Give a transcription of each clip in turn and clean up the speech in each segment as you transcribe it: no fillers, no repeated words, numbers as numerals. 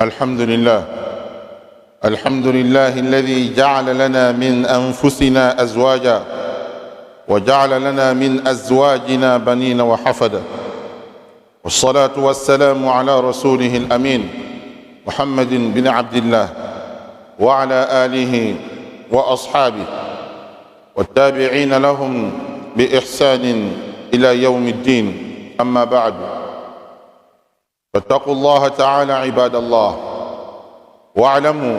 الحمد لله، الحمد لله الذي جعل لنا من أنفسنا أزواجا وجعل لنا من أزواجنا بنين وحفدا، والصلاة والسلام على رسوله الأمين محمد بن عبد الله وعلى آله وأصحابه والتابعين لهم بإحسان إلى يوم الدين. أما بعد، فاتقوا الله تعالى عباد الله، واعلموا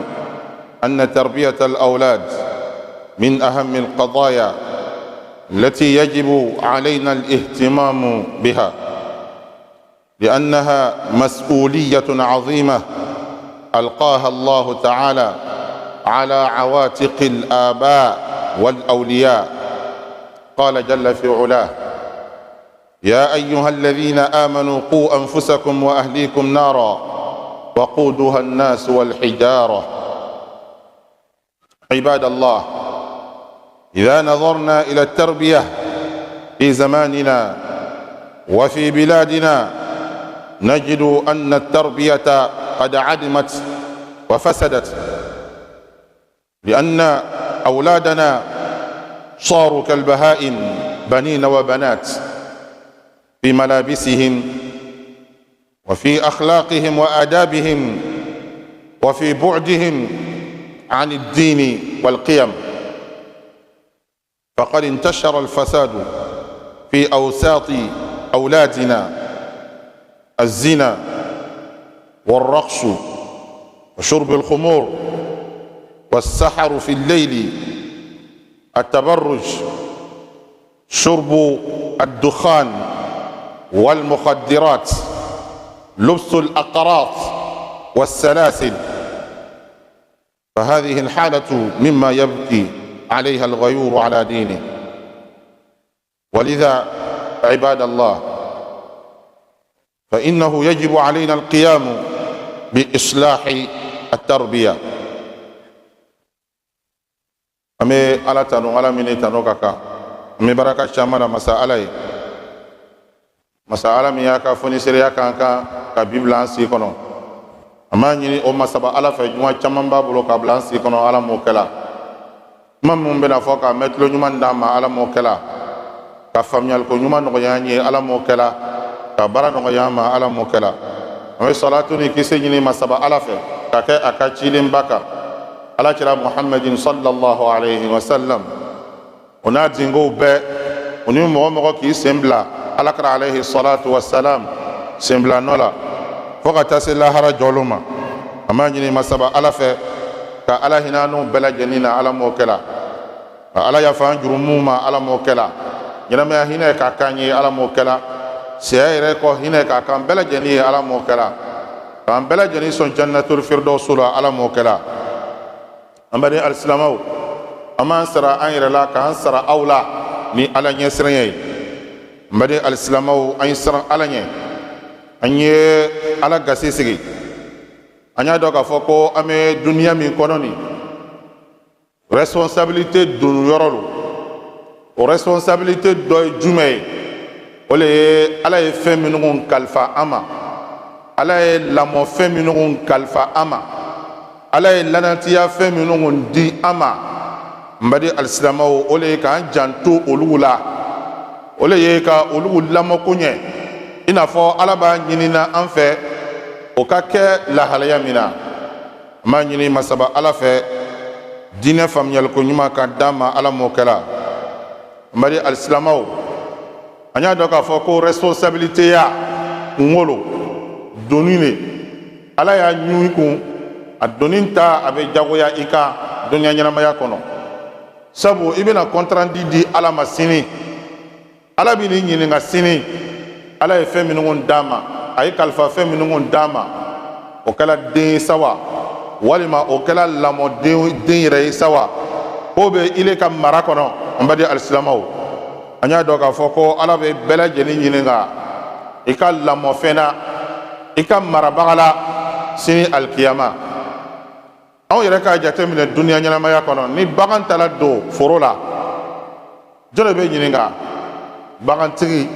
أن تربية الأولاد من أهم القضايا التي يجب علينا الاهتمام بها، لأنها مسؤولية عظيمة ألقاها الله تعالى على عواتق الآباء والأولياء. قال جل في علاه: يا أيها الذين آمنوا قوا أنفسكم وأهليكم نارا وقودها الناس والحجارة. عباد الله، إذا نظرنا إلى التربية في زماننا وفي بلادنا نجد أن التربية قد عدمت وفسدت، لأن أولادنا صاروا كالبهائم، بنين وبنات، في ملابسهم وفي أخلاقهم وآدابهم وفي بعدهم عن الدين والقيم. فقد انتشر الفساد في أوساط أولادنا، الزنا والرقص وشرب الخمور والسحر في الليل، التبرج، شرب الدخان والمخدرات، لبس الأقراط والسلاسل. فهذه الحالة مما يبكي عليها الغيور على دينه. ولذا عباد الله، فإنه يجب علينا القيام بإصلاح التربية. An bɛ Ala tanu, Ala min ni tanu ka kan. An bɛ baraka caman na masa Ala ye, masa Ala min y'a ka fonisereya kan kan ka bi bila an si kɔnɔ. An b'a ɲini o masaba Ala fɛ, ɲuman caman b'a bolo k'a bila an si kɔnɔ, Ala m'o kɛla. Kuma minnu bɛna fɔ k'a mɛn tulo ɲuman d'an ma, Ala m'o kɛla. Ka faamuyaliko ɲuman nɔgɔya an ye, Ala m'o kɛla. Ka baara nɔgɔya an ma, Ala m'o kɛla. An bɛ salatu ni kisi ɲini masaba Ala fɛ ka kɛ a ka cilenba kan, Ala kira Muhammadin sallallahu alayhi wa sallam, o n'a dingow bɛɛ, o ni mɔgɔ mɔgɔ k'i sen bila Ala kira alayhi salatu wa salam sen bila nɔ la fo ka taa se lahara jɔlo ma. An b'a ɲini masaba Ala fɛ ka Ala hinɛ n'u bɛɛ lajɛlen na, Ala m'o kɛla. Ka Ala yafa an jurumuw ma, Ala m'o kɛla. Ɲɛnamaya hinɛ k'a k'an ye, Ala m'o kɛla. Saya yɛrɛ kɔ hinɛ k'a k'an bɛɛ lajɛlen ye, Ala m'o kɛla. K'an bɛɛ lajɛlen sɔn jannatul firdausu la, Ala m'o kɛla. An baden alisilamɛw, an b'an sara an yɛrɛ la k'an sara aw la ni Ala ɲɛsiranya ye. N baden alisilamɛw, an ye siran Ala ɲɛ, an ye Ala gasi sigi. An y'a dɔn k'a fɔ ko an bɛ duniya min kɔnɔ nin, responsabilité donu yɔrɔ don. O responsabilité dɔ ye jumɛn ye? O le ye Ala ye fɛn minnu kalifa an ma, Ala ye lamɔfɛn minnu kalifa an ma, Ala ye lanatiya fɛn minnu di an ma. N baden alisilamɛw, o le ye k'an janto olu la, o le ye ka olu lamɔko ɲɛ i n'a fɔ Ala b'a ɲinina an fɛ o ka kɛ lahalaya min na. An b'a ɲini masaba Ala fɛ diinɛ faamuyaliko ɲuman ka d'an ma, Ala m'o kɛla. N baden alisilamɛw, an y'a dɔn k'a fɔ ko responsabilité ya kunkolo doni de Ala y'a ɲun i kun, a doni ta a bɛ jagoya i kan duniya ɲɛnamaya kɔnɔ, sabu i bɛna compte rendu di Ala ma sini. Ala bɛ n'i ɲininka sini, Ala ye fɛn minnu d'a ma, a ye kalifa fɛn minnu d'a ma, o kɛla den ye sa wa, walima o kɛla lamɔden den yɛrɛ ye sa wa, k'o bɛ ile ka mara kɔnɔ. An baden alisilamɛw, an y'a dɔn k'a fɔ ko Ala bɛ bɛɛ lajɛlen ɲininka i ka lamɔfɛn na, i ka marabaga la sini alikiyama. Anw yɛrɛ k'a jateminɛ duniya ɲɛnamaya kɔnɔ, ni bagan taara don foro la, jɔn de bɛ ɲininka? Bagantigi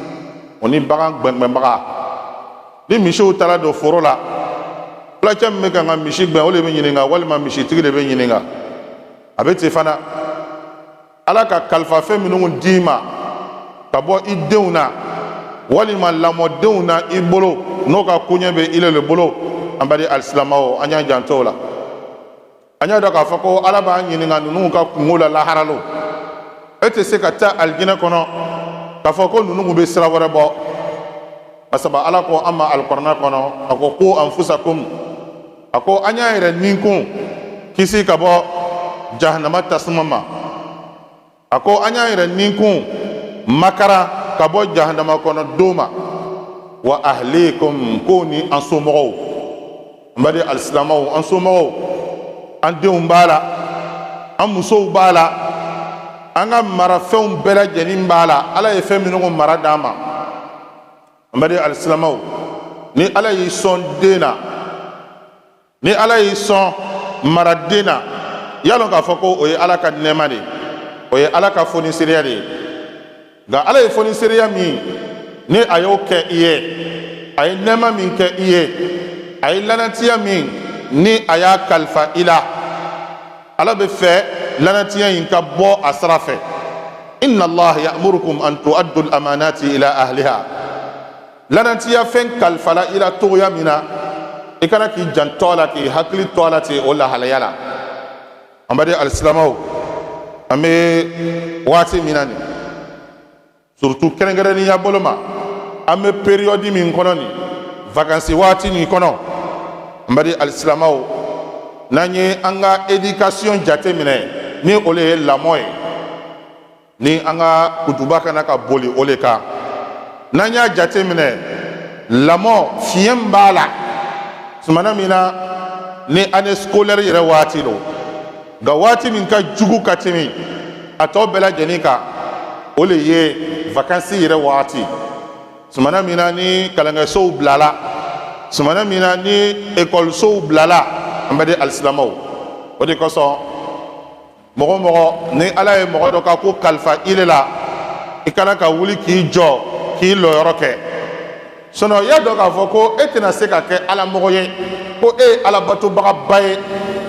o ni bagan gbɛngbɛnbaga. Ni misiw taara don foro la, Fulacɛ min bɛ kan ka misi gbɛn, o de bɛ ɲininka walima misitigi de bɛ ɲininka? A bɛ ten fana, Ala ka kalifafɛn minnu d'i ma ka bɔ i denw na walima lamɔdenw na i bolo, n'o ka koɲɛ bɛ i le bolo. An baden alisilamaw, an y'an janto o la. An y'a dɔn k'a fɔ ko Ala b'an ɲininka ninnu ka kunko la lahara lon. E tɛ se ka taa alijinɛ kɔnɔ k'a fɔ ko ninnu bɛ sira wɛrɛ bɔ. Masaba Ala ko an ma alikɔrɔna kɔnɔ, a ko qu anfusakum, a ko an y'an yɛrɛ ninkun kisi ka bɔ jahanama tasuma ma. A ko an y'an yɛrɛ ninkun makara ka bɔ jahanama kɔnɔ don ma. Wa ahlikum, ko ni an somɔgɔw. N baden alisilamaw, an somɔgɔw, an denw b'a la, an musow b'a la, an ka marafɛnw bɛɛ lajɛlen b'a la, Ala ye fɛn minnu mara d'an ma. N baden alisilamaw, ni Ala y'i sɔn den na, ni Ala y'i sɔn maraden na, y'a lɔn k'a fɔ ko o ye Ala ka nɛɛma de ye, o ye Ala ka fonisereya de ye. Nka Ala ye fonisereya min ni a y'o kɛ i ye, a ye nɛɛma min kɛ i ye, a ye lanatiya min ni a y'a kalifa i la, Ala bɛ fɛ lanatiya in ka bɔ a sira fɛ. Inna Allah ya'murukum an tu'addu al-amanati ila ahliha. Lanatiya fɛn kalifala i la togoya min na, i kana k'i janto a la, k'i hakili to a la ten o lahalaya la. An baden alisilamaw, an bɛ waati min na nin, surtout kɛrɛnkɛrɛnnenya bolo ma, an bɛ période min kɔnɔ nin, vacances waati nin kɔnɔ, an baden alisilamaw, n'an ye an ka éducation jate minɛ, ni o le ye lamɔ ye, ni an ka kutuba kana ka boli o le kan, n'an y'a jate minɛ, lamɔ fiɲɛ min b'a la sumana min na ni année scolaire yɛrɛ waati don, nka waati min ka jugu ka tɛmɛ a tɔ bɛɛ lajɛlen kan, o le ye vacances yɛrɛ waati. Sumana min na ni kalankɛsow bilala, sumana min na ni ekɔlisow bilala, an baden alisilamaw, o de kosɔn mɔgɔ o mɔgɔ ni Ala ye mɔgɔ dɔ ka ko kalifa i le la, i kana ka wuli k'i jɔ k'i lɔyɔrɔ kɛ. Sinon i y'a dɔn k'a fɔ ko e tɛna se ka kɛ Ala mɔgɔ ye, ko e ye Ala batobagaba ye,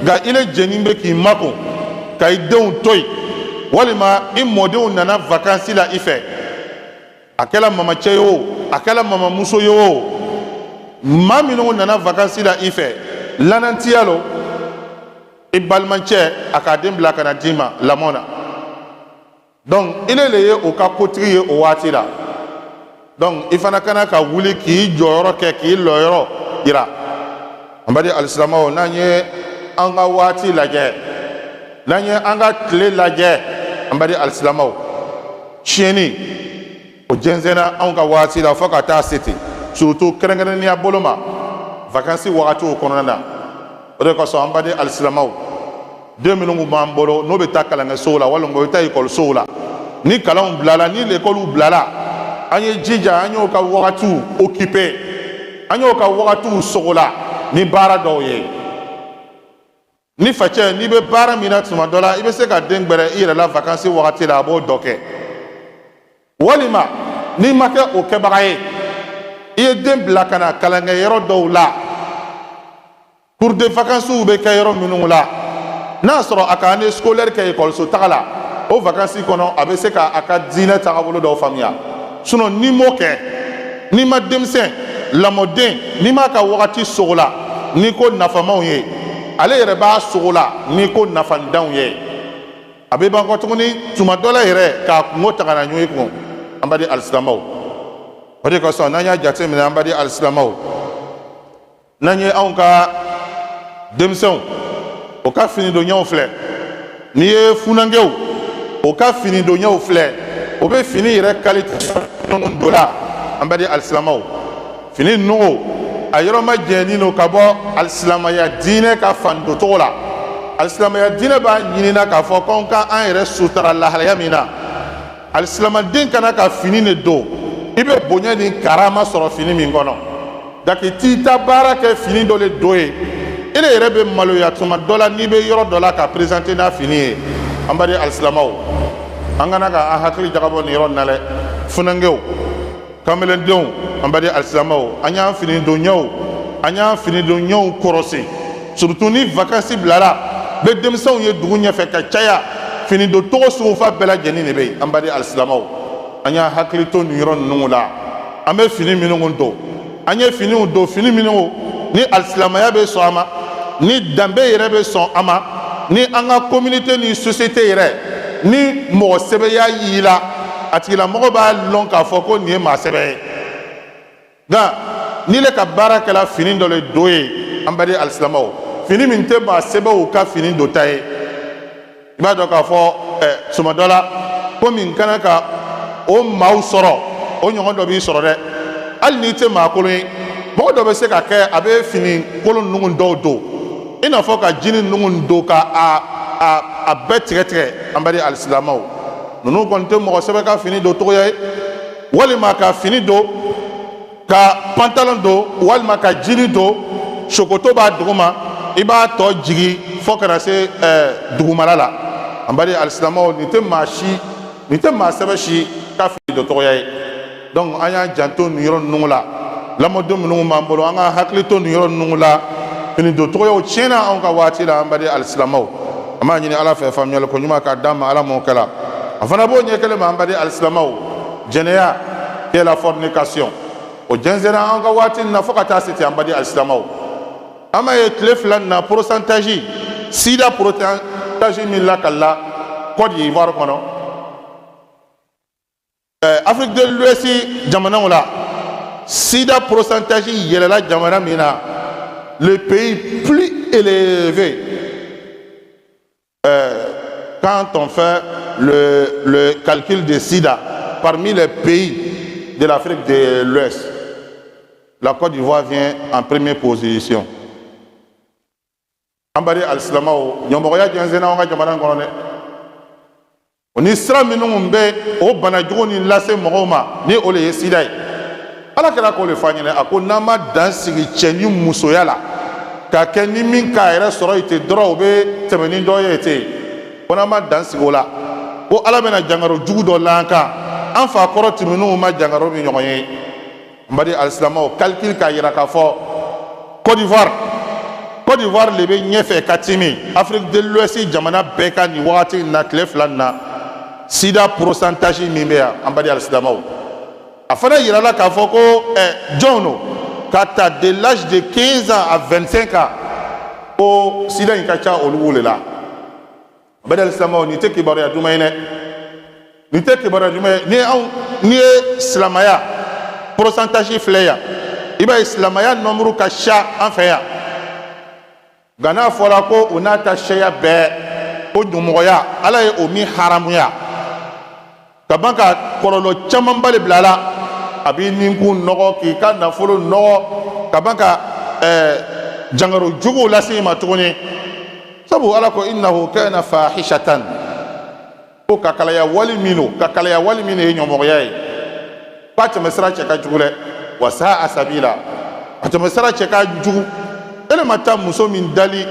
nka i le jɛni bɛ k'i makun ka i denw to yen, walima i mɔdenw nana vakansi la i fɛ, a kɛla mamacɛ ye o, a kɛla mamamuso ye o, maa minnu nana vakansi la i fɛ, lanantiya lo, i balimacɛ a k'a den bila ka na d'i ma lamɔ na. Donc ile le ye o ka kotigi ye o waati la. Donc i fana kana ka wuli k'i jɔyɔrɔ kɛ, k'i lɔyɔrɔ yira. An baden alisilamaw, n'an ye an ka waati lajɛ, n'an ye an ka tile lajɛ, an baden alisilamaw, tiɲɛni o jɛnsɛnna anw ka waati la fo ka taa se ten, surtout kɛrɛnkɛrɛnnenya bolo ma vakansi wagatiw kɔnɔna na. O de kosɔn, an baden alisilamaw, den minnu b'an bolo n'o bɛ taa kalankɛsow la walima o bɛ taa ekɔlisow la, ni kalanw bilala, ni lekɔliw bilala, an ye jija an y'o ka wagatiw occuper, an y'o ka wagatiw sogola ni baara dɔw ye. Ni facɛ n'i bɛ baara min na, tuma dɔ la i bɛ se ka den gbɛrɛ i yɛrɛ la vakansi wagati la, a b'o dɔ kɛ. Walima n'i ma kɛ o kɛbaga ye, i ye den bila ka na kalankɛyɔrɔ dɔw la, cours de vacances bɛ kɛ yɔrɔ minnu la, n'a sɔrɔ a ka année scolaire kɛ ekɔliso taga la, o vacances kɔnɔ a bɛ se ka a ka diinɛ tagabolo dɔw faamuya. Sinon n'i m'o kɛ, n'i ma denmisɛn lamɔden, n'i m'a ka wagati sogola n'i ko nafamaw ye, ale yɛrɛ b'a sogola n'i ko nafandanw ye, a bɛ ban kɔ tuguni tuma dɔ la yɛrɛ k'a kungo ta ka na ɲun i kun. An baden alisilamɛw, o de kosɔn n'an y'a jateminɛ, an baden alisilamɛw, n'an ye anw ka denmisɛnw o ka finidonɲɛw filɛ, n'i ye funankɛw o ka finidonɲɛw filɛ, o bɛ fini yɛrɛ qualité ninnu don la. An baden alisilamɛw, fini ninnu a yɔrɔ ma jɛnnen don ka bɔ alisilamaya diinɛ ka fandocogo la. Alisilamaya diinɛ b'a ɲinina k'a fɔ k'anw ka an yɛrɛ sutara lahalaya min na, alisilamaden kana ka fini de don i bɛ bonya ni karama sɔrɔ fini min kɔnɔ. Nka k'i t'i ta baara kɛ fini dɔ le don ye, e de yɛrɛ bɛ maloya tuma dɔ la n'i bɛ yɔrɔ dɔ la ka présenter n'a fini ye. An baden alisilamɛw, an kana ka an hakili jagabɔ nin yɔrɔ in na dɛ. Funankɛw, kamelendenw, an baden alisilamɛw, an y'an fini donɲɛw An y'an finidonɲɛw kɔrɔsi, surtout ni vacances bilara, bɛ denmisɛnw ye dugu ɲɛfɛ ka caya, finidon cogo sugufa bɛɛ lajɛlen de bɛ yen. An baden alisilamɛw, an y'an hakili to nin yɔrɔ ninnu la. An bɛ fini minnu don, an ye finiw don, fini minnu ni alisilamaya bɛ sɔn a ma, ni danbe yɛrɛ bɛ sɔn a ma, ni an ka communauté ni société yɛrɛ, ni mɔgɔ sɛbɛya y'i la, a tigilamɔgɔ b'a lɔn k'a fɔ ko nin ye maa sɛbɛ ye. Nka n'i le ka baara kɛla fini dɔ le don ye, an baden alisilamɛw, fini min tɛ maa sɛbɛw ka fini donta ye, i b'a dɔn k'a fɔ suma dɔ la, ko min kana ka o maaw sɔrɔ, o ɲɔgɔn dɔ b'i sɔrɔ dɛ. Hali n'i tɛ maa kolon ye, mɔgɔ dɔ bɛ se ka kɛ a bɛ fini kolon ninnu dɔw don, i n'a fɔ ka jini ninnu don ka a bɛɛ tigɛ tigɛ. An baden alisilamɛw, ninnu kɔni tɛ mɔgɔ sɛbɛ ka fini don cogoya ye, walima ka fini don, ka pantalon don, walima ka jini don, sokoto b'a duguma, i b'a tɔ jigi fo ka na se dugumala la. An baden alisilamɛw, nin tɛ maa si, nin tɛ maa sɛbɛ si ka fini don cogoya ye. Donc an y'an janto nin yɔrɔ ninnu la. Lamɔden minnu b'an bolo, an ka hakili to nin yɔrɔ ninnu la. Fini don cogoyaw tiɲɛna anw ka waati la. An baden alisilamɛw, an b'a ɲini Ala fɛ, faamuyali ko ɲuman k'a d'an ma. Ala m'o kɛla, a fana b'o ɲɛ kelen ma. An baden alisilamɛw, jɛnɛya, qui est la fornication, o jɛnsɛnna an ka waati nin na fo ka taa se ten. An baden alisilamɛw, an b'a ye tile 2 nin na, pourcentage sida, pourcentage min lakalila Côte d'Ivoire kɔnɔ, Afrique de l'Ouest jamanaw la, sida pourcentage yɛlɛla jamana min na, le pays plus élevé quand on fait le calcul de sida parmi les pays de l'Afrique de l'Ouest, la Côte d'Ivoire vient en première position. An baden alisilamɛw, ɲɔmɔgɔya jɛnsɛnna an ka jamana in kɔnɔ dɛ. O ni sira minnu bɛ o bana jugu ni lase mɔgɔw ma, ni o le ye sida ye, Ala kɛra k'o le fɔ an ɲɛna. A ko n'an ma dan sigi cɛ ni musoya la, ka kɛ ni min k'a yɛrɛ sɔrɔ yen ten dɔrɔn, o bɛ tɛmɛ ni dɔ ye ten, ko n'an ma dan sigi o la, ko Ala bɛna jangaro jugu dɔ la an kan, an fa kɔrɔ tɛmɛnenw ma jangaro min ɲɔgɔn ye. N baden alisilamɛw, calcul k'a yira k'a fɔ Côte d'Ivoire le bɛ ɲɛfɛ ka timi Afrique de l'Ouest jamana bɛɛ ka nin wagati in na, tile 2 nin na, sida pourcentage min bɛ yan. An baden alisilamɛw, a fana yirala k'a fɔ ko jɔnw don, ka ta de l'âge de 15 ans à 25 ans, ko sida in ka ca olu le la. N baden alisilamɛw, nin tɛ kibaruya duman ye dɛ, nin tɛ kibaruya duman ye. Ni anw n'i ye silamɛya pourcentage filɛ yan, i b'a ye silamɛya nombre ka ca an fɛ yan. Nka n'a fɔra ko o n'a ta sɛya bɛɛ, ko ɲɔmɔgɔya, Ala ye o min haramuya, ka ban ka kɔlɔlɔ camanba de bila a la, a b'i ninkun nɔgɔ, k'i ka nafolo nɔgɔ, ka ban ka jangaro juguw lase i ma tuguni. Sabu Ala ko innahu kana fahishatan, ko ka kalaya wali min don, ka kalaya wali min de ye ɲɔmɔgɔya ye, k'a tɛmɛ sira cɛ ka jugu dɛ. Wa saa sabila, a tɛmɛ sira cɛ ka jugu. E le ma taa muso min dali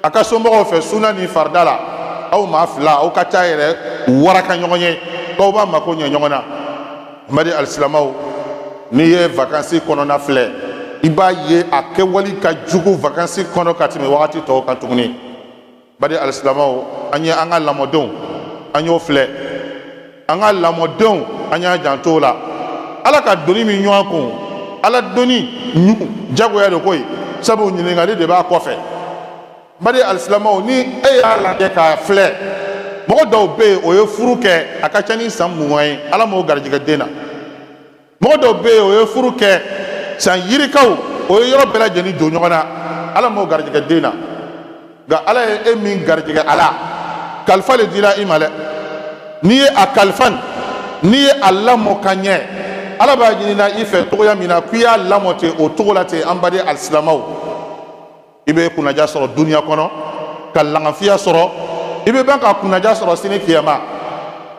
a ka somɔgɔw fɛ suna ni farida la, aw maa fila, aw ka taa yɛrɛ waraka ɲɔgɔn ye k'aw b'a mako ɲɛ ɲɔgɔn na. N baden alisilamɛw, n'i ye vacances kɔnɔna filɛ, i b'a ye a kɛwali ka jugu vacances kɔnɔ ka tɛmɛ wagati tɔw kan tuguni. Baden alisilamɛw, an ye an ka lamɔdenw, an y'o filɛ, an ka lamɔdenw, an y'an janto o la. Ala ka doni min ɲɔgɔn kun, Ala doni ɲu jagoya de ko ye, sabu ɲininkali de b'a kɔfɛ. Baden alisilamɛw, ni e y'a lajɛ k'a filɛ, mɔgɔ dɔw bɛ yen, o ye furu kɛ a ka ca ni san 20 ye, Ala m'o garijɛgɛ den na. Mɔgɔ dɔw bɛ yen, o ye furu kɛ san yirikaw, o ye yɔrɔ bɛɛ lajɛlen don ɲɔgɔn na, Ala m'o garijɛgɛ den na. Nka Ala ye e min garijɛgɛ a la, kalifa le dira i ma dɛ. N'i ye a kalifa, n'i ye a lamɔ ka ɲɛ, Ala b'a ɲinina i fɛ cogoya min na k'i y'a lamɔ ten, o cogo la ten, an baden alisilamɛw, i bɛ kunnaja sɔrɔ duniya kɔnɔ, ka langafiya sɔrɔ, i bɛ ban ka kunnaja sɔrɔ sini kiyama.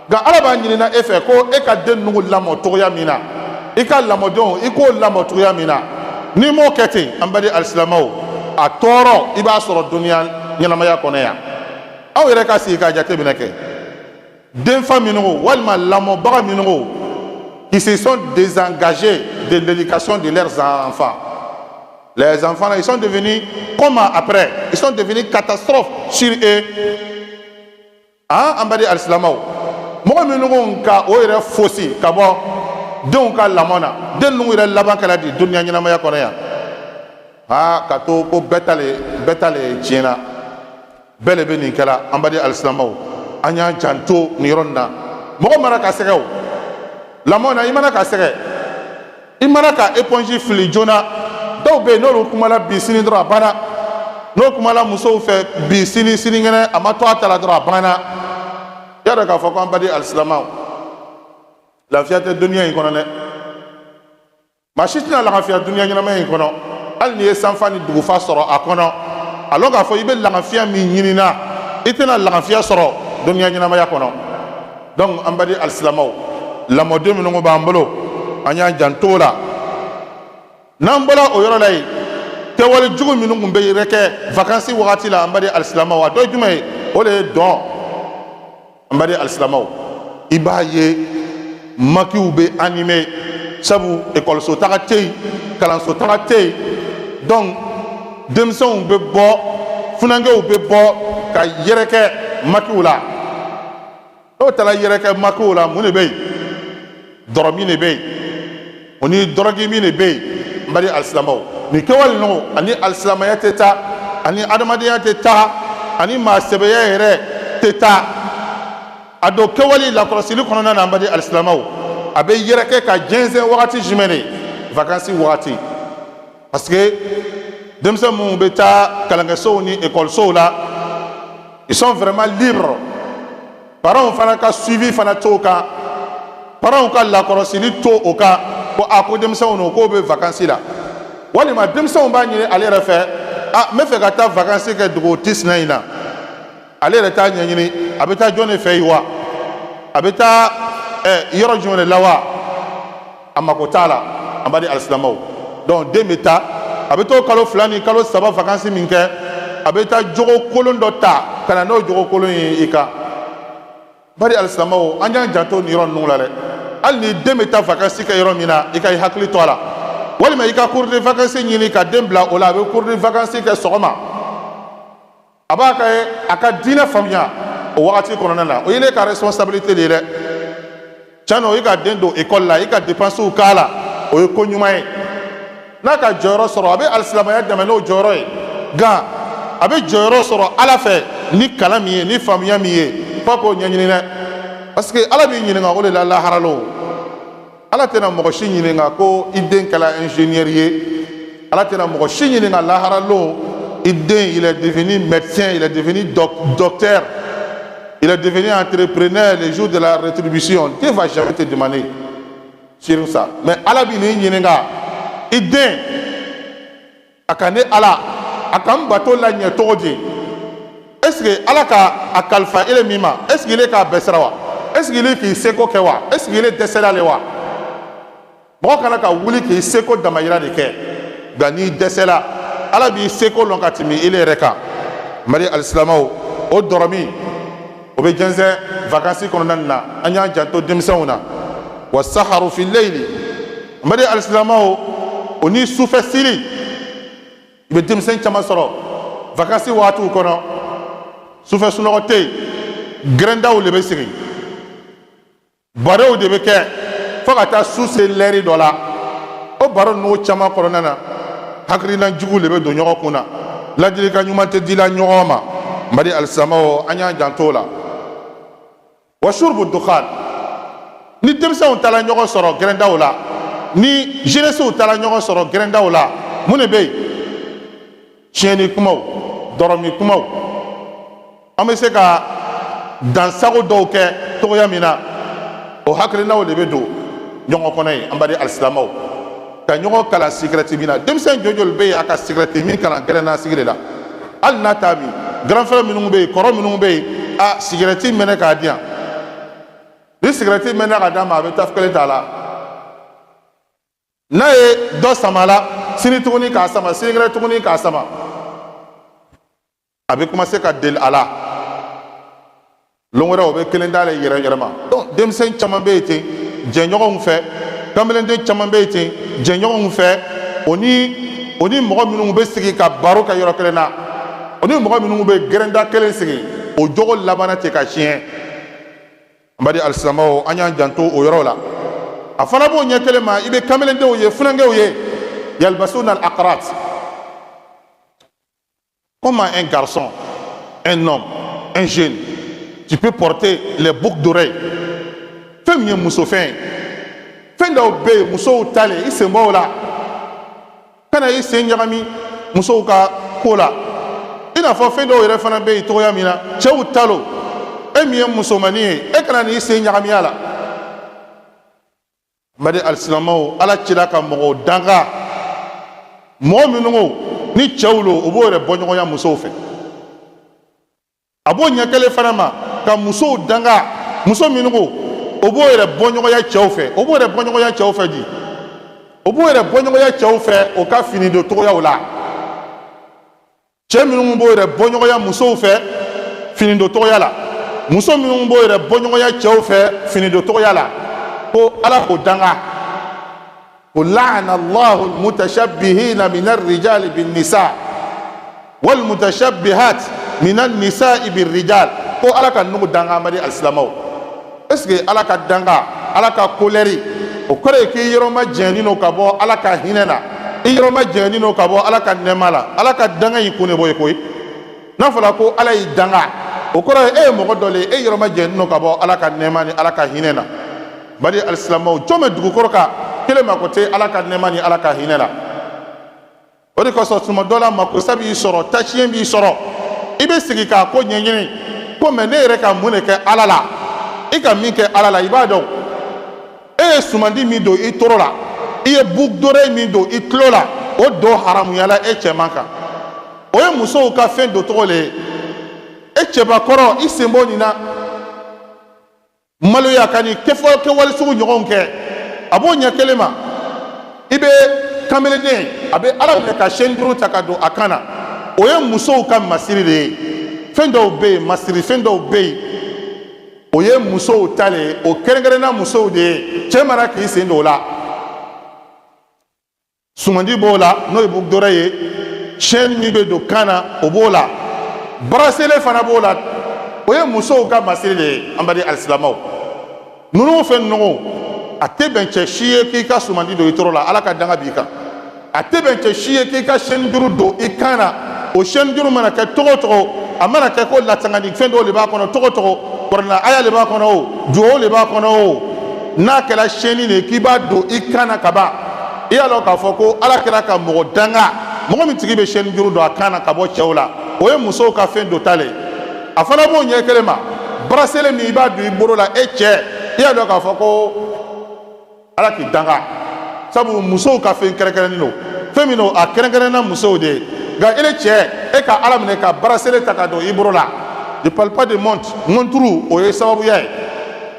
Nka Ala b'a ɲinina e fɛ ko e ka den ninnu lamɔ cogoya min na, i ka lamɔdenw, i k'o lamɔ cogoya min na, n'i m'o kɛ ten, an baden alisilamɛw, a tɔɔrɔ i b'a sɔrɔ duniya ɲɛnamaya kɔnɔ yan. Aw yɛrɛ ka sigi k'a jateminɛ kɛ, denfa minnu walima lamɔbaga minnu qui se sont désengagés de l'éducation de leurs enfants. Les enfants là, ils sont devenus comment après? Ils sont devenus catastrophe sur eux. Ah, an baden alisilamɛw, mɔgɔ minnu ka o yɛrɛ fosi ka bɔ denw ka lamɔ na, den ninnu yɛrɛ laban kɛra di duniya ɲɛnamaya kɔnɔ yan? Aa, ka to ko bɛɛ ta le, bɛɛ ta le tiɲɛna, bɛɛ le bɛ nin kɛla. An baden alisilamɛw, an y'an janto nin yɔrɔ nin na. Mɔgɔ mana ka sɛgɛ o lamɔ na, i mana ka sɛgɛ, i mana ka éponge fili joona. Dɔw bɛ yen, n'olu kumala bi, sini dɔrɔn a banna. N'o kumala musow fɛ bi, sini, sinikɛnɛ, a ma to a ta la dɔrɔn, a banna. Y'a dɔn k'a fɔ ko an baden alisilamɛw, lafiya tɛ duniya in kɔnɔ dɛ. Maa si tɛna lafiya duniya ɲɛnamaya in kɔnɔ, hali n'i ye sanfa ni dugufa sɔrɔ a kɔnɔ. A lɔn k'a fɔ i bɛ lafiya min ɲinina, i tɛna lafiya sɔrɔ duniya ɲɛnamaya kɔnɔ. Donc an baden alisilamɛw, lamɔden minnu b'an bolo, an y'an janto o la. N'an bɔra o yɔrɔ la yen, kɛwale jugu minnu tun bɛ yɛrɛ kɛ vacances wagati la, an baden alisilamɛw, a dɔ ye jumɛn ye? O de ye dɔn. An baden alisilamɛw, i b'a ye maquisw bɛ animé, sabu ekɔliso taga tɛ yen, kalanso taga tɛ yen. Donc denmisɛnw bɛ bɔ, funankɛw bɛ bɔ ka yɛrɛkɛ maquisw la. N'o taara yɛrɛkɛ maquisw la, mun de bɛ yen? Dɔrɔmi de bɛ yen, o ni dɔrɔgi min de bɛ yen. N baden alisilamɛw, nin kɛwale ninnu ani alisilamɛya tɛ taa, ani adamadenya tɛ taa, ani maa sɛbɛya yɛrɛ tɛ taa. A don kɛwale lakɔlɔsili kɔnɔna na, an baden alisilamɛw, a bɛ yɛrɛkɛ ka jɛnsɛn wagati jumɛn de? Vacances wagati, parce que denmisɛn minnu bɛ taa kalankɛsow ni ekɔlisow la, ils sont vraiment libres. Parents fana ka suivi fana t'o kan, parents ka lakɔlɔsili to o kan ko a ko denmisɛnw no k'o bɛ vacances la, walima denmisɛnw b'a ɲini ale yɛrɛ fɛ: a n bɛ fɛ ka taa vacances kɛ dugu tisina in na. Ale yɛrɛ t'a ɲɛɲini a bɛ taa jɔn de fɛ yen wa, a bɛ taa yɔrɔ jumɛn de la wa, a mako t'a la. An b'a di alisilamɛw. Donc den bɛ taa, a bɛ t'o kalo 2 ni kalo 3 vacances min kɛ, a bɛ taa jogo kolon dɔ ta ka na n'o jogo kolon ye i kan. Bari alisilamɛw, an y'an janto nin yɔrɔ ninnu la dɛ. Hali ni den bɛ taa vacances kɛ yɔrɔ min na, i ka i hakili to a la, walima i ka cours de vacances ɲini ka den bila o la. A bɛ cours de vacances kɛ sɔgɔma, a b'a ka a ka diinɛ faamuya o wagati kɔnɔna na. O ye ne ka responsabilité de ye dɛ. Tiɲɛ na, o ye ka den don école la, i ka dépenses k'a la, o ye ko ɲuman ye. N'a ka jɔyɔrɔ sɔrɔ, a bɛ alisilamɛya dɛmɛ n'o jɔyɔrɔ ye. Nka a bɛ jɔyɔrɔ sɔrɔ Ala fɛ ni kalan min ye, ni faamuya min ye, f'a k'o ɲɛɲini dɛ, parce que Ala b'i ɲininka o de la lahara lo. Ala tɛna mɔgɔ si ɲininka ko i den kɛra ingénieur ye. Ala tɛna mɔgɔ si ɲininka lahara lo i den, il est devenu médecin, il est devenu docteur, il est devenu entrepreneur. Le jour de la rétribution, Dieu va jamais te demander sur ça. Mais Ala b'i ɲininka i den a ka ne Ala a ka n bato la ɲɛ cogo di? Est ce que Ala ka a kalifa ele min ma, est ce que ile k'a bɛɛ sara wa? Est ce que ile k'i seko kɛ wa? Est ce que ile dɛsɛra ale wa? Mɔgɔ kana ka wuli k'i seko damayira de kɛ, nka n'i dɛsɛla, Ala b'i seko lɔn ka tɛmɛ ile yɛrɛ kan. Mali alisilamɛw, o dɔrɔmi o bɛ jɛnsɛn vacances kɔnɔna na. An y'an janto denmisɛnw na. Wa saharu fi leyli, mali alisilamɛw, o ni sufɛ sili. I bɛ denmisɛn caman sɔrɔ vacances waatiw kɔnɔ, sufɛ sunɔgɔ tɛ yen, gɛrɛndaw de bɛ sigi, barow de bɛ kɛ fo ka taa su se lɛri dɔ la. O baro ninnu caman kɔnɔna na, hakilina jugu de bɛ don ɲɔgɔn kun na, ladilikan ɲuman tɛ dila ɲɔgɔn ma. Mali alisilamɛw, an y'an janto o la. Wa surubu dukhan, ni denmisɛnw taara ɲɔgɔn sɔrɔ gɛrɛndaw la, ni jeunesse taara ɲɔgɔn sɔrɔ gɛrɛndaw la, mun de bɛ yen? Tiɲɛni kumaw, dɔrɔmi kumaw. An bɛ se ka dansago dɔw kɛ togoya min na, o hakilinaw de bɛ don ɲɔgɔn kɔnɔ yen. An baden alisilamɛw, ka ɲɔgɔn kalan sigɛrɛti min na, denmisɛn joli joli bɛ yen a ka sigɛrɛti min kalan gɛrɛnna sigi de la, hali n'a t'a min? Grand frère minnu bɛ yen, kɔrɔ minnu bɛ yen, a sigɛrɛti mɛnɛ k'a di yan. Ni sigɛrɛti mɛnna ka d'a ma, a bɛ taf kelen t'a la. N'a ye dɔ sama la, sini tuguni k'a sama, sinikɛnɛ tuguni k'a sama, a bɛ commencer ka deli a la. Lon wɛrɛ, o bɛ kelen d'ale yɛrɛ yɛrɛ ma. Donc denmisɛn caman bɛ yen ten jɛɲɔgɔnw fɛ, kamelenden caman bɛ yen ten jɛɲɔgɔnw fɛ, o ni o ni mɔgɔ minnu bɛ sigi ka baro kɛ yɔrɔ kelen na, o ni mɔgɔ minnu bɛ gɛrɛnda kelen sigi, o jogo labanna ten ka tiɲɛ. N baden alisilamɛw, an y'an janto o yɔrɔ la. A fana b'o ɲɛ kelen ma, i bɛ kamelendenw ye, funankɛw ye, yalbasuna al aqrat. Comment un garçon, un homme, un jeune, tu peux porter les boucles d'oreilles? Fɛn min ye musofɛn ye, fɛn dɔw bɛ yen musow ta le, i sen bɔ o la, kana i sen ɲagami musow ka ko la. I n'a fɔ fɛn dɔw yɛrɛ fana bɛ yen cogoya min na cɛw ta lo, e min ye musomannin ye, e kana n'i sen ɲagami a la. N baden alisilamɛw, Ala cira ka mɔgɔw danga, mɔgɔ minnu ko ni cɛw lo, u b'o yɛrɛ bɔ ɲɔgɔnya musow fɛ. A b'o ɲɛ kelen fana ma ka musow danga, muso minnu ko o b'o yɛrɛ bɔ ɲɔgɔnya cɛw fɛ. O b'o yɛrɛ bɔ ɲɔgɔnya cɛw fɛ di? O b'o yɛrɛ bɔ ɲɔgɔnya cɛw fɛ o ka fini don cogoyaw la. Cɛ minnu b'o yɛrɛ bɔ ɲɔgɔnya musow fɛ fini don cogoya la, muso minnu b'o yɛrɛ bɔ ɲɔgɔnya cɛw fɛ fini don cogoya la, ko Ala k'o danga, ko la'ana Allahu al-mutashabbihina min ar-rijali bin-nisa wal mutashabbihat min an-nisa'i bir-rijal. Ko Ala ka nugu danga. An baden alisilamɛw, est ce que Ala ka danga, Ala ka colère, o kɔrɔ ye k'i yɔrɔ ma jɛni no ka bɔ Ala ka hinɛ na, i yɔrɔ ma jɛni no ka bɔ Ala ka nɛɛma la? Ala ka danga in kun de b'o ye koyi. N'a fɔra ko Ala y'i danga, o kɔrɔ ye e ye mɔgɔ dɔ le ye, e yɔrɔ ma jɛni no ka bɔ Ala ka nɛɛma ni Ala ka hinɛ na. Bari alisilamɛw, jɔn bɛ dugukolo kan kelen mako tɛ Ala ka nɛɛma ni Ala ka hinɛ la? O de kosɔn tuma dɔ la makosa b'i sɔrɔ, tasiɲɛ b'i sɔrɔ, i bɛ sigi k'a ko ɲɛɲini ko mɛ ne yɛrɛ ka mun de kɛ Ala la? I ka min kɛ Ala la, i b'a dɔn. E ye sumandi min don i toro la, i ye boucle d'oreille min don i tulo la, o don haramuyala e cɛman kan. O ye musow ka fɛn don cogo le ye. E cɛbakɔrɔ, i sen bɔ nin na, maloya ka nin kɛfɔ kɛwale sugu ɲɔgɔn kɛ. A b'o ɲɛ kelen ma, i bɛ kameleden, a bɛ Ala minɛ ka chaîne duuru ta ka don a kan na, o ye musow ka masiri de ye. Fɛn dɔw bɛ yen, masiri fɛn dɔw bɛ yen, o ye musow ta le ye, o kɛrɛnkɛrɛnna musow de ye. Cɛ mara k'i sen don o la. Sumandi b'o la, n'o ye boucle d'oreille ye, chaîne min bɛ don kan na, o b'o la, bracelet fana b'o la, o ye musow ka masiri de ye. An baden alisilamɛw, ninnu fɛn ninnu, a tɛ bɛn cɛ si ye k'i ka sumandi don i toro la, Ala ka danga b'i kan. A tɛ bɛn cɛ si ye k'i ka chaîne duuru don i kan na. O chaîne duuru mana kɛ cogo o cogo, a mana kɛ ko latangani fɛn dɔw de b'a kɔnɔ cogo o cogo, kuranɛ aya de b'a kɔnɔ, o duwawu de b'a kɔnɔ, o n'a kɛra chaîne de ye k'i b'a don i kan na ka ban, i y'a dɔn k'a fɔ ko Ala kɛra ka mɔgɔ danga, mɔgɔ min tigi bɛ chaîne duuru don a kan na ka bɔ cɛw la, o ye musow ka fɛn don ta le ye. A fana b'o ɲɛ kelen ma, bracelet min i b'a don i bolo la, e cɛ, i y'a dɔn k'a fɔ ko Ala k'i danga, sabu musow ka fɛn kɛrɛnkɛrɛnnen don, fɛn min don, a kɛrɛnkɛrɛnna musow de ye. Nka ele cɛ, e ka Ala minɛ ka bracelet ta ka don i bolo la, je parle pas de montre, montre o ye sababuya ye,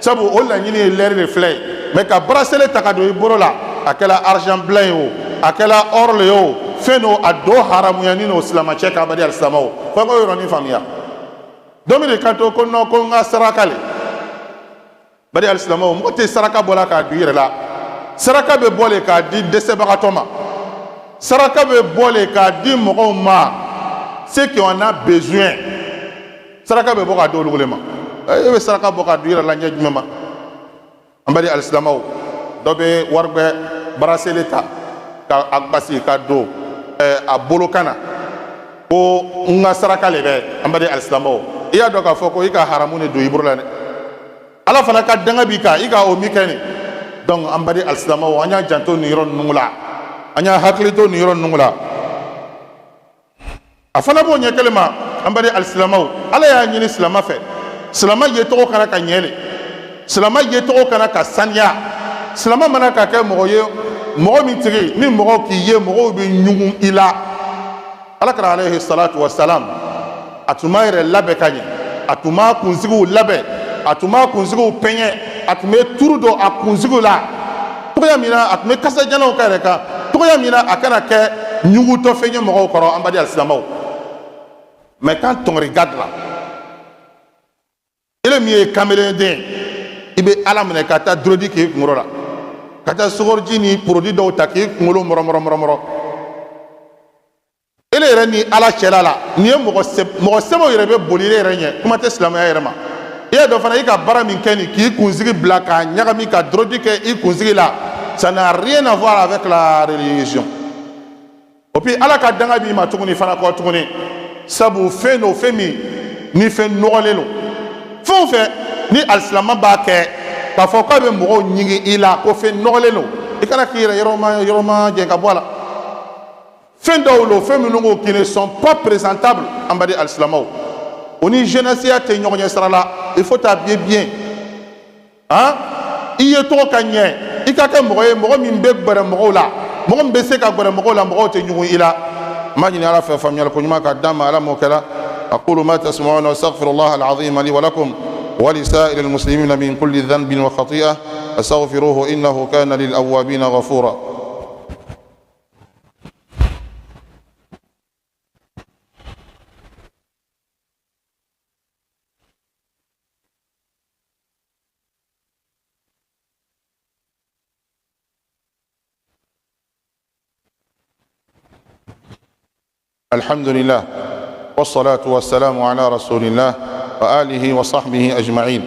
sabu o laɲini ye lɛri de filɛ ye, mais ka bracelet ta ka don i bolo la, a kɛla argent blanc ye o, a kɛla or le ye o, fɛn don, a don haramuyanin don silamɛcɛ kan. Abadi alisilamɛw, fo k'o yɔrɔnin faamuya. Dɔ min de kan to ko non, ko n ka saraka le. Bari alisilamɛw, mɔgɔ tɛ saraka bɔ la k'a don i yɛrɛ la. Saraka bɛ bɔ le k'a di dɛsɛbagatɔ ma, saraka bɛ bɔ le k'a di mɔgɔw ma, ceux qui en a besoin. Saraka bɛ bɔ k'a di olu le ma. E bɛ saraka bɔ k'a don i yɛrɛ la ɲɛ jumɛn ma? An bari alisilamɛw, dɔ bɛ wari bɛ bracelet ta ka a gbasi ka don a bolo kan na ko n ka saraka le bɛ. An bari alisilamɛw, i y'a dɔn k'a fɔ ko i ka haramu de don i bolo la dɛ. Ala fana ka danga b'i kan, i ka o min kɛ nin. Donc an bari alisilamɛw, an y'an janto nin yɔrɔ ninnu la, an y'an hakili to nin yɔrɔ ninnu la. A fana b'o ɲɛ kelen ma. An bari alisilamɛw, Ala y'a ɲini silama fɛ, silama ye tɔgɔ kana ka ɲɛ le, silama ye tɔgɔ kana ka saniya. Silama mana ka kɛ mɔgɔ ye, mɔgɔ min tigi ni mɔgɔw k'i ye, mɔgɔw bɛ ɲugun i la. Ala kɛra alayhi salatu wa salam, a tun b'a yɛrɛ labɛn ka ɲɛ, a tun b'a kunsigiw labɛn, a tun b'a kunsigiw pɛɲɛ, a tun bɛ turu don a kunsigiw la cogoya min na, a tun bɛ kasajalanw k'a yɛrɛ kan cogoya min na, a kana kɛ ɲugutɔfɛn ye mɔgɔw kɔrɔ. An baden alisilamɛw, mais quand on regarde là, ele min ye kamelenden, i bɛ Ala minɛ ka taa drogue k'i kunkolo la, ka taa sukɔrɔji ni produit dɔw ta k'i kunkolo mɔrɔmɔrɔ mɔrɔmɔrɔ. Ele yɛrɛ ni Ala cɛla la, nin ye mɔgɔ sɛbɛw yɛrɛ bɛ boli e yɛrɛ ɲɛ, kuma tɛ silamɛya yɛrɛ ma. I y'a dɔn fana, i ka baara min kɛ nin, k'i kunsigi bila k'a ɲagami ka drogue kɛ i kunsigi la, ça n'a rien à voir avec la religion. Et puis Ala ka danga b'i ma tuguni fana kɔ tuguni, sabu fɛn don, fɛn min ni fɛn nɔgɔlen don. Fɛn o fɛn ni alisilama b'a kɛ k'a fɔ k'a bɛ mɔgɔw ɲigin i la ko fɛn nɔgɔlen don, i kana k'i yɛrɛ yɔrɔ ma jɛn ka bɔ a la. Fɛn dɔw lo, fɛn minnu ko qui ne sont pas présentables. An baden alisilamaw, o ni jeunesse tɛ ɲɔgɔn ɲɛ sira la. Il faut t'habiller bien, han, i ye tɔgɔ ka ɲɛ, i ka kɛ mɔgɔ ye, mɔgɔ min bɛ gbɛrɛ mɔgɔw la, mɔgɔ min bɛ se ka gbɛrɛ mɔgɔw la, mɔgɔw tɛ ɲugun i la. N b'a ɲini Ala fɛ, faamuyali ko ɲuman ka d'an ma. Ala m'o kɛra. أقول ما تسمعون واستغفر الله العظيم لي ولكم ولسائر المسلمين من كل ذنب وخطيئة، استغفروه إنه كان للأوابين غفورا. الحمد لله والصلاة والسلام على رسول الله وآله وصحبه أجمعين.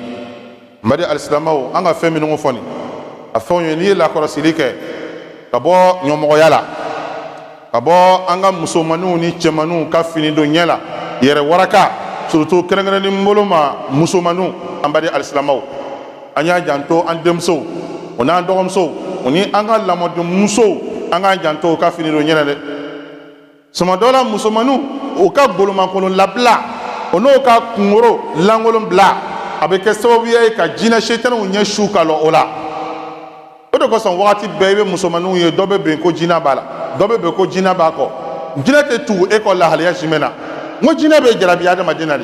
Mari alisilamɛw, an ka fɛn minnu fɔ nin, a fɛnw ye, n'i ye lakɔlɔsili kɛ ka bɔ ɲɔmɔgɔya la, ka bɔ an ka musomaninw ni cɛmaninw ka fini don ɲɛ la, yɛrɛ waraka, surtout kɛrɛnkɛrɛnni bolo ma musomaninw. An baden alisilamɛw, an y'an janto an denmusow o n'an dɔgɔmusow o ni an ka lamɔdenmusow, an k'an janto u ka fini don ɲɛ la dɛ. Suma dɔ la, musomaninw, u ka golomankolon labila, o n'o ka kunkoro lankolon bila, a bɛ kɛ sababuya ye ka jinɛ setanɛw ɲɛ su ka lɔ o la. O de kosɔn wagati bɛɛ i bɛ musomaninw ye, dɔ bɛ ben ko jinɛ b'a la, dɔ bɛ ben ko jinɛ b'a kɔ. Jinɛ tɛ tugu e kɔ lahalaya jumɛn na? N ko jinɛ bɛ jarabi adamaden na de.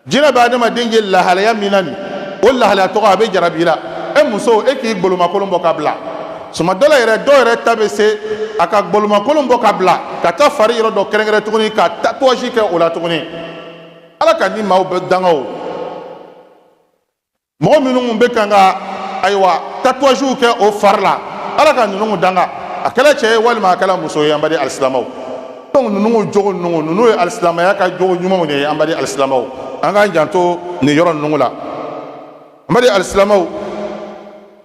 Jinɛ bɛ adamaden ye lahalaya min na nin, o lahalaya tɔgɔ a bɛ jarabi la. E muso, e k'i golomakolon bɔ ka bila. Suma dɔ la yɛrɛ, dɔw yɛrɛ ta bɛ se a ka golomakolon bɔ ka bila ka taa fari yɔrɔ dɔ kɛrɛnkɛrɛn tuguni, ka tatouage kɛ o la tuguni. Ala ka ni maaw bɛ danga o mɔgɔ minnu bɛ kan ka, ayiwa, tatouagew kɛ o fari la, Ala ka ninnu danga, a kɛra cɛ ye walima a kɛra muso ye. An baden alisilamɛw, donc ninnu jogo ninnu ye alisilamɛya ka jogo ɲumanw de ye. An baden alisilamɛw, an k'an janto nin yɔrɔ ninnu la. An baden alisilamɛw,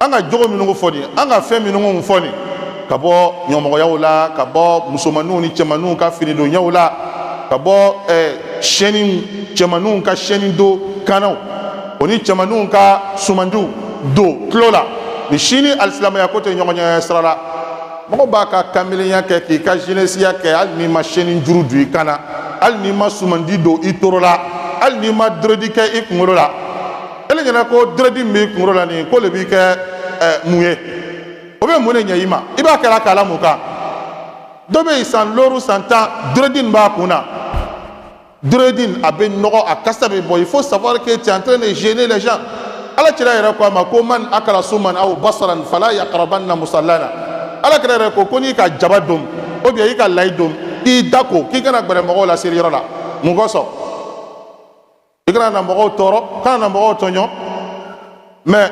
an ka jogo minnu fɔ nin, an ka fɛn minnu fɔ nin, ka bɔ ɲɔmɔgɔyaw la, ka bɔ musomaninw ni cɛmaninw ka finidonyaw la, ka bɔ sɛni, cɛmaninw ka sɛni don kannaw, o ni cɛmaninw ka sumandiw don tulo la, nin si ni alisilamɛya ko tɛ ɲɔgɔn ɲɛ sira la. Mɔgɔ b'a ka kamelenya kɛ, k'i ka jeunesse kɛ, hali n'i ma sɛni juru don i kan na, hali n'i ma sumandi don i toro la, hali n'i ma dread kɛ i kunkolo la. Ele ɲɛna ko dread min b'i kunkolo la nin, ko le b'i kɛ mun ye? O bɛ mun de ɲɛ i ma? I b'a kɛra k'a la mun kan? Dɔ bɛ yen, san 5, san 10, dread nin b'a kun na. Dread a bɛ nɔgɔ, a kasa bɛ bɔ. Il faut savoir que tu es en train de gêner les gens. Ala kira yɛrɛ ko a ma ko man akala suman aw basaran fala yaqrabanna musallana. Ala kira yɛrɛ ko ko n'i ka jaba dom ou bien i ka layi dom, k'i da ko, k'i kana gbɛrɛ mɔgɔw la seliyɔrɔ la. Mun kosɔn? I kana na mɔgɔw tɔɔrɔ, kana na mɔgɔw tɔɲɔ. Mais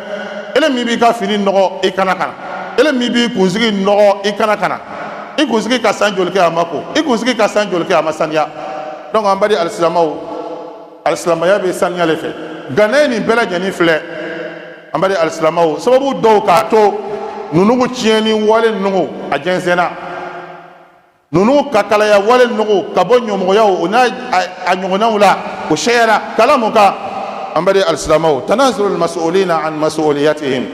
ele min b'i ka fini nɔgɔ, i kana kana. Ele min b'i kunsigi nɔgɔ, i kana kana. I kunsigi ka san joli kɛ a ma ko? I kunsigi ka san joli kɛ a ma saniya? Donc an baden alisilamɛw, alisilamɛya bɛ saniya le fɛ. Nka ne ye nin bɛɛ lajɛlen filɛ, an baden alisilamɛw, sababu dɔw k'a to ninnu tiɲɛni wale ninnu a jɛnsɛnna, ninnu kakalaya wale ninnu ka bɔ ɲɔmɔgɔyaw o n'a a ɲɔgɔnnaw la, o sɛyara kala mun kan? An baden alisilamɛw, tanazulu almas'ulina an mas'uliyatihim.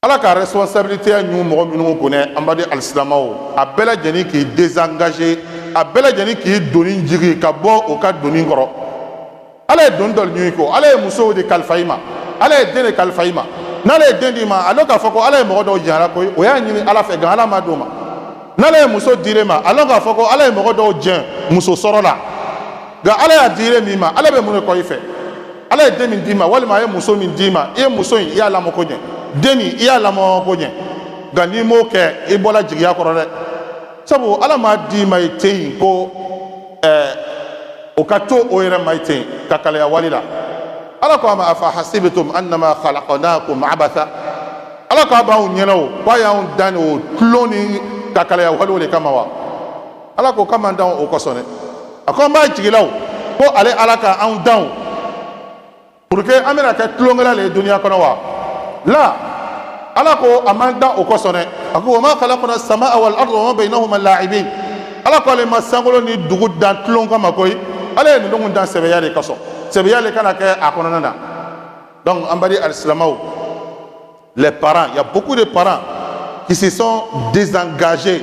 Ala ka responsabilité ya ɲu mɔgɔ minnu kunɛ, an baden alisilamɛw, a bɛɛ lajɛlen k'i désengager, a bɛɛ lajɛlen k'i doni jigi ka bɔ o ka doni kɔrɔ. Ala ye doni dɔ ɲu i kɔ. Ala ye musow de kalifa i ma, Ala ye den de kalifa i ma. N'ale ye den d'i ma, a dɔn k'a fɔ ko Ala ye mɔgɔ dɔw jɛn a la koyi, o y'a ɲini Ala fɛ, nka Ala ma d'o ma. N'ale ye muso dir'e ma, a lɔn k'a fɔ ko Ala ye mɔgɔ dɔw jɛn muso sɔrɔ la, nka Ala y'a dir'e min ma, Ala bɛ mun de kɔ i fɛ? Ala ye den min d'i ma, walima a ye muso min d'i ma, i ye muso in, i y'a lamɔ ko ɲɛ, den nin, i y'a lamɔ ko ɲɛ. Nka n'i m'o kɛ, i bɔla jigiya kɔrɔ dɛ. Sabu Ala m'a d'i ma i ten yen ko o ka to o yɛrɛ ma i ten ka kalaya wali la. Ala ko a ma afa hasibitum annama khalaqnakum abatha. Ala ko a b'anw ɲɛna o, k'a y'anw dan o tulon ni kakalaya waliw de kama wa? Ala ko k'a m'an dan o kosɔn dɛ. A ko an b'a jigi la o ko ale Ala ka anw dan o pour que an bɛna kɛ tulonkɛla le ye duniya kɔnɔ wa? La, Ala ko a m'an dan o kosɔn dɛ. A ko wa ma khalaqna samaa wal arda wa ma bainahuma la'ibin. Ala ko ale ma sankolo ni dugu dan tulon kama koyi. Ala ye ninnu dan sɛbɛya de kosɔn, sɛbɛya le kana kɛ a kɔnɔna na. Donc an badi alisilamɛw, les parents, il y a beaucoup de parents qui se sont désengagés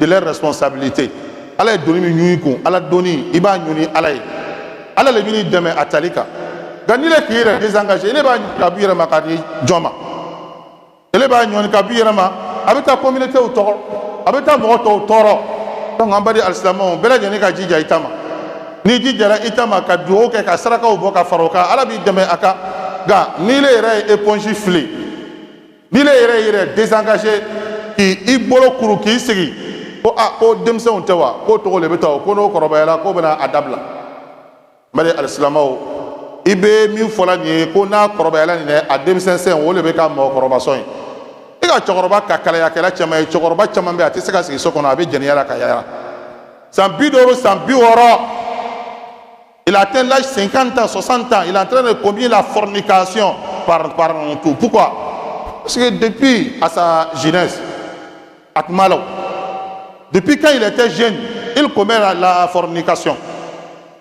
de leurs responsabilités. Ala ye doni min ɲun i kun, Ala doni i b'a ɲun ni Ala ye, Ala le b'i dɛmɛ a tali kan. Nka n'i le k'i yɛrɛ désengagé, ele b'a ka b'i yɛrɛ ma k'a di jɔn ma? Ele b'a ɲɔni ka b'i yɛrɛ ma, a bɛ taa communauté tɔɔrɔ, a bɛ taa mɔgɔ tɔw tɔɔrɔ. Donc an badi alisilamɛw, bɛɛ lajɛlen ka jija i ta ma. N'i jijara i ta ma, ka dugawu kɛ, ka sarakaw bɔ ka fara o kan, Ala b'i dɛmɛ a kan. Nka n'i le yɛrɛ ye éponge fili, n'i le yɛrɛ y'i yɛrɛ désengagé, k'i bolo kuru k'i sigi ko a ko denmisɛnw tɛ wa, k'o tɔgɔ le bɛ taa o ko n'o kɔrɔbayara k'o bɛna a dabila. N badi alisilamɛw, i bɛ min fɔla nin ye ko n'a kɔrɔbayala nin dɛ, a denmisɛn sɛn o de bɛ ka mɔgɔkɔrɔba sɔn ye. I ka cɛkɔrɔba ka kalayakɛla caman ye, cɛkɔrɔba caman bɛ yen, a tɛ se ka sigi so kɔnɔ, a bɛ jɛnɛya la ka yaala. San 50, san 60, il atteint l'âge 50 ans, 60 ans, il est en train de commettre la fornication par tout. Pourquoi? Parce que depuis à sa jeunesse, à Malo, depuis quand il était jeune, il commet la fornication.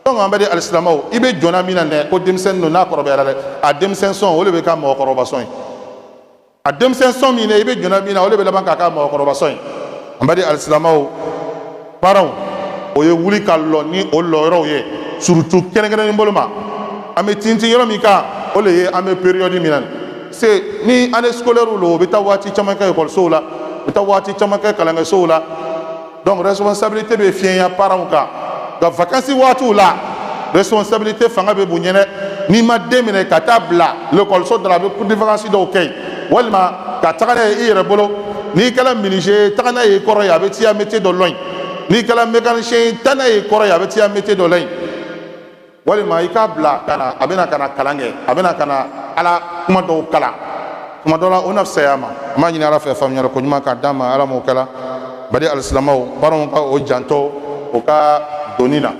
Donc an bɛ di alisilamɛw, i bɛ jɔnna min na dɛ, ko denmisɛnnin don, n'a kɔrɔbayara dɛ, a denmisɛn sɔn o de bɛ k'a mɔgɔkɔrɔba sɔn ye. A denmisɛn sɔn min dɛ, i bɛ jɔnna min na, o de bɛ laban k'a k'a mɔgɔkɔrɔba sɔn ye. An bɛ di alisilamɛw, parents, o ye wuli ka lɔ ni o lɔyɔrɔw ye, surtout kɛrɛnkɛrɛnnen bolo ma. An bɛ tintin yɔrɔ min kan, o de ye an bɛ période min na se ni année scolaire lo, o bɛ taa waati caman kɛ ekɔlisow la, u bɛ taa waati caman kɛ kalankɛsow la. Donc responsabilité bɛ fiɲɛya parents kan. Nka vacances waatiw la, responsabilité fanga bɛ bonya dɛ. N'i ma den minɛ ka taa bila lekɔliso dɔ la, a bɛ cours de vacances dɔw kɛ yen, walima ka taga n'a ye i yɛrɛ bolo. N'i kɛra menuisier ye, taga n'a ye i kɔrɔ ye, a bɛ t'i métier dɔ lɔn yen. N'i kɛra mécanicien ye, taa n'a ye i kɔrɔ ye, a bɛ t'i métier dɔ lɔn yen. Walima i k'a bila ka na, a bɛna ka na kalan kɛ, a bɛna ka na Ala kuma dɔw kalan tuma dɔ la, o na fisaya ma. An b'a ɲini Ala fɛ, faamuyali ko ɲuman k'a d'an ma, Ala m'o kɛla. Bari alisilamɛw, baaraw ka o janto o ka doni na,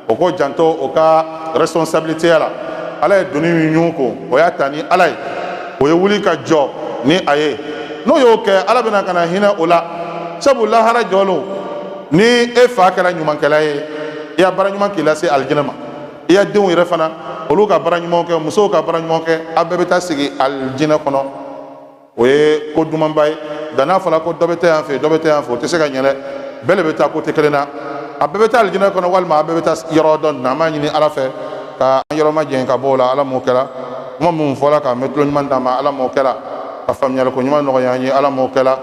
o k'o janto o ka responsabilité la. Ala ye doni min ɲun ko, o y'a ta ni Ala ye, o ye wuli ka jɔ ni a ye. N'o y'o kɛ, Ala bɛna ka na hinɛ o la, sabu lahara jɔlen, ni e fa kɛra ɲumankɛla ye, i ya baara ɲuman k'i lase alijinɛ ma, i ya denw yɛrɛ fana, olu ka baara ɲuman kɛ, musow ka baara ɲuman kɛ, aw bɛɛ bɛ taa sigi alijinɛ kɔnɔ. O ye ko dumanba ye. Nka n'a fɔra ko dɔ bɛ taa yan fɛ, dɔ bɛ taa yan fɛ, o tɛ se ka ɲɛ dɛ. Bɛɛ de bɛ taa, ko tɛ kelen na. A bɛɛ bɛ taa alijinɛ kɔnɔ, walima a bɛɛ bɛ taa yɔrɔ dɔ na. An b'a ɲini Ala fɛ ka an yɔrɔ ma jɛn ka bɔ o la, Ala m'o kɛra. Kuma minnu fɔra, k'a mɛn tulo ɲuman d'an ma, Ala m'o kɛra. Ka faamuyali ko ɲuman nɔgɔya an ye, Ala m'o kɛra.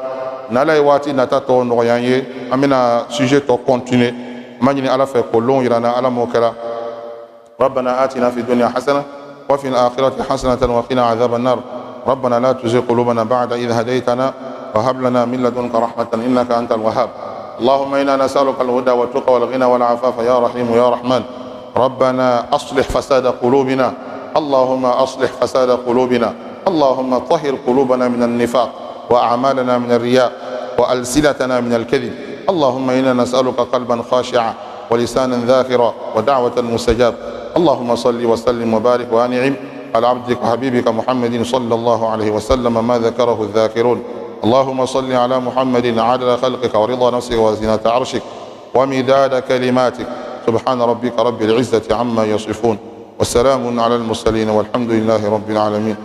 N'Ala ye waati nata tɔ nɔgɔya an ye, an bɛna sujet tɔ continuer. An b'a ɲini Ala fɛ k'o lon yira an na, Ala m'o kɛra. ربنا آتنا في الدنيا حسنة وفي الآخرة حسنة وقنا عذاب النار. ربنا لا تزغ قلوبنا بعد إذ هديتنا وهب لنا من لدنك رحمة إنك أنت الوهاب. اللهم إنا نسألك الهدى والتقى والغنى والعفاف يا رحيم يا رحمن. ربنا أصلح فساد قلوبنا، اللهم أصلح فساد قلوبنا، اللهم طهر قلوبنا من النفاق وأعمالنا من الرياء وألسنتنا من الكذب. اللهم إنا نسألك قلبا خاشعا ولسانا ذاكرا ودعوة مستجاب. اللهم صل وسلم وبارك وأنعم على عبدك وحبيبك محمد صلى الله عليه وسلم ما ذكره الذاكرون. اللهم صل على محمد عدد خلقك ورضا نفسك وزنة عرشك ومداد كلماتك. سبحان ربك رب العزة عما يصفون، والسلام على المرسلين، والحمد لله رب العالمين.